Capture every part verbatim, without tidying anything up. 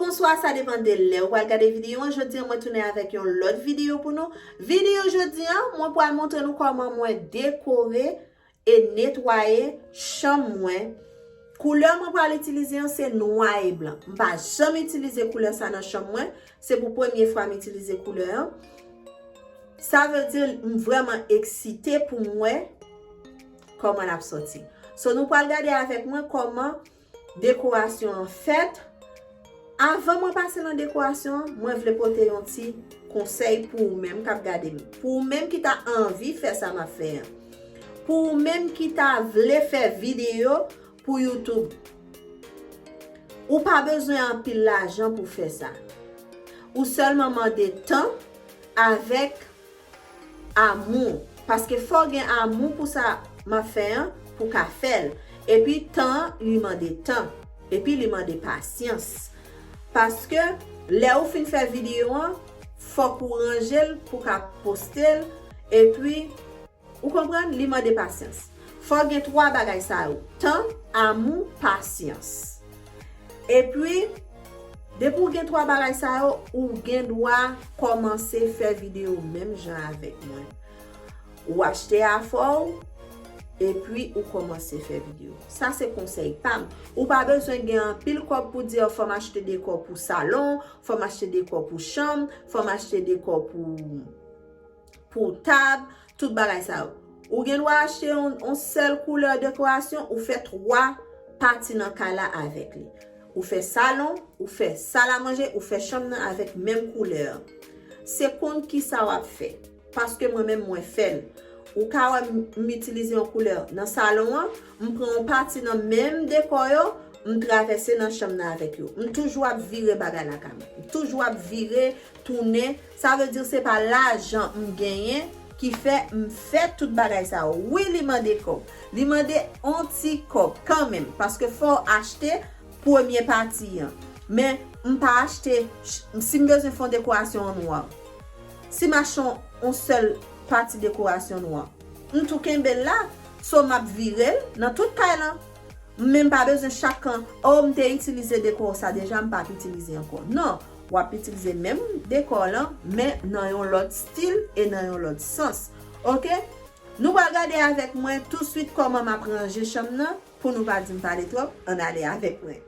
Bonswa, sa depann de lè ou pral gade videyo an. Jodi an, mwen tounen avèk yon lòt videyo pou nou. Videyo jodi an, mwen pral montre nou kòman mwen dekore e netwaye chanm mwen. Koulè mwen pral itilize an se nwa e blan. M pa janm itilize koulè sa nan chanm mwen. Se pou premye fwa m itilize koulè an. Sa vle di m vrèman eksite pou m wè kòman l ap sòti. So, nou pral gade avèk mwen kòman dekorasyon an fèt. Avan mwen pase nan dekorasyon an, mwen vle pote yon ti konsèy pou ou menm k ap gade m. Pou ou menm ki ta anvi fè sa m ap fè an. Pou ou menm ki ta vle fè videyo pou YouTube. Ou pa bezwen anpil lajan pou fè sa. Ou sèlman mande tan avèk amou. Paske fò w gen amou pou sa m ap fè an, pou w ka fè l. Epi tan an, li mande tan. Epi li mande pasyans. Paske lè ou fin fè videyo an, fòk ou ranje l pou w ka poste l. Epi, ou konprann, li mande pasyans. Fò w gen twa bagay sa yo. Tan, amou, pasyans. Epi, depi w gen twa bagay sa yo, ou gen dwa kòmanse fè videyo menm jan avèk mwen. Ou achte afè w, epi ou kòmanse fè videyo. Sa se konsèy pa m. Ou pa bezwen gen anpil kòb pou di, "Fò m achte dekò pou salon, fò m achte dekò pou chanm, fò m achte dekò pou, pou tab, tout bagay sa yo." Ou gen dwa achte yon, yon sèl koulè dekorasyon, ou fè twa pati nan kay la avèk li. Ou fè salon, ou fè sal a manje, ou fè chanm nan avèk menm koulè an. Se konn ki sa w ap fè. Paske mwen menm, mwen fè l. Ou ka wè m, m itilize yon koulè nan salon an, m pran yon pati nan menm dekò yo, m travèse nan chanm nan avèk yo. M toujou ap vire bagay lakay mwen. M toujou ap vire, tounen. Sa vle di se pa lajan m genyen ki fè m fè tout bagay sa yo. Wi, li mande kòb. Li mande on ti kòb kanmenm. Paske fò w achte premye pati an. Men, m pa achte, si m bezwen fè yon dekorasyon an nwa, si m achte yon, yon sèl pati dekorasyon nwa, m tou kenbe l la, so m ap vire l nan tout kay lan. M menm pa bezwen chak kan, o, m te itilize dekò sa deja, m p ap itilize ankò. Non, w ap itilize menm dekò lan, men nan yon lòt stil e nan yon lòt sans. Oke? Nou pral gade avèk mwen touswit kòman m ap ranje chanm nan, pou nou pa di m pale twòp, ann ale avèk mwen.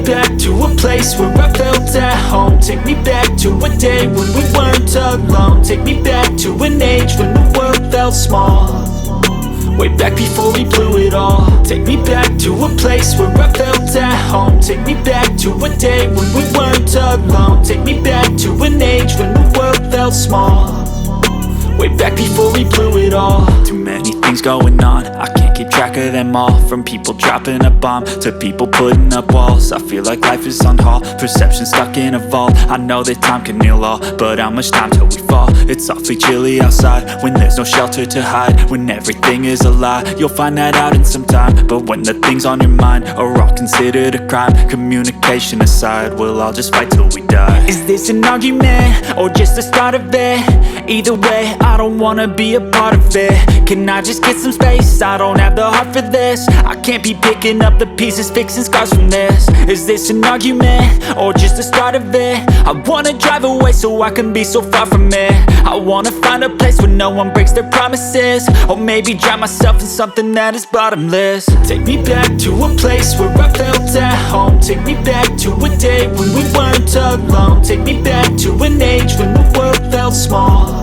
back to a place where I felt at home. Take me back to a day when we weren't alone. Take me back to an age when the world felt small. Way back before we blew it all. Take me back to a place where I felt at home. Take me back to a day when we weren't alone. Take me back to an age when the world felt small. Way back before we blew it all. Too many things going on, I can't keep track of them all. From people dropping a bomb to people putting up walls. I feel like life is on hold, perception stuck in a vault. I know that time can heal all, but how much time till we fall? It's awfully chilly outside when there's no shelter to hide. When everything is a lie, you'll find that out in some time. But when the things on your mind are all considered a crime, communication aside, we'll all just fight till we die. Is this an argument or just the start of it? Either way, I don't wanna be a part of it. Can I just get some space? I don't have the heart for this. I can't be picking up the pieces, fixing scars from this. Is this an argument or just the start of it? I wanna drive away so I can be so far from it. I wanna find a place where no one breaks their promises. Or maybe drown myself in something that is bottomless. Take me back to a place where I felt at home. Take me back to a day when we weren't alone. Take me back to an age when the world felt small.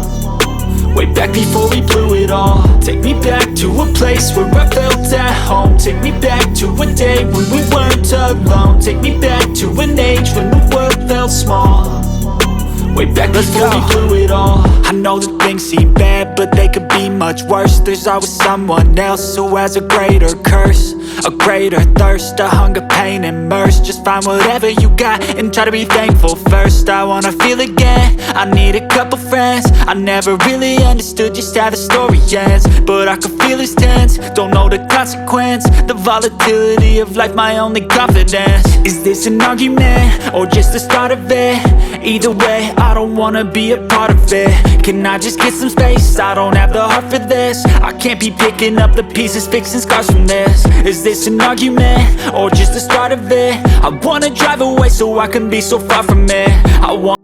Way back before we blew it all. Take me back to a place where I felt at home. Take me back to a day when we weren't alone. Take me back to an age when the world felt small. Way back before we blew it all. I know that things seem bad, but they could be much worse. There's always someone else who has a greater curse, a greater thirst, a hunger, pain, and mercy. Just find whatever you got and try to be thankful first. I wanna feel again. I need a couple friends. I never really understood just how the story ends, but I could feel it's tense. Don't know the consequence. The volatility of life, my only confidence. Is this an argument or just the start of it? Either way, I don't wanna be a part of it. Can I just get some space? I don't have the heart for this. I can't be picking up the pieces, fixing scars from this. Is this an argument or just the start of it? I wanna drive away so I can be so far from it. I want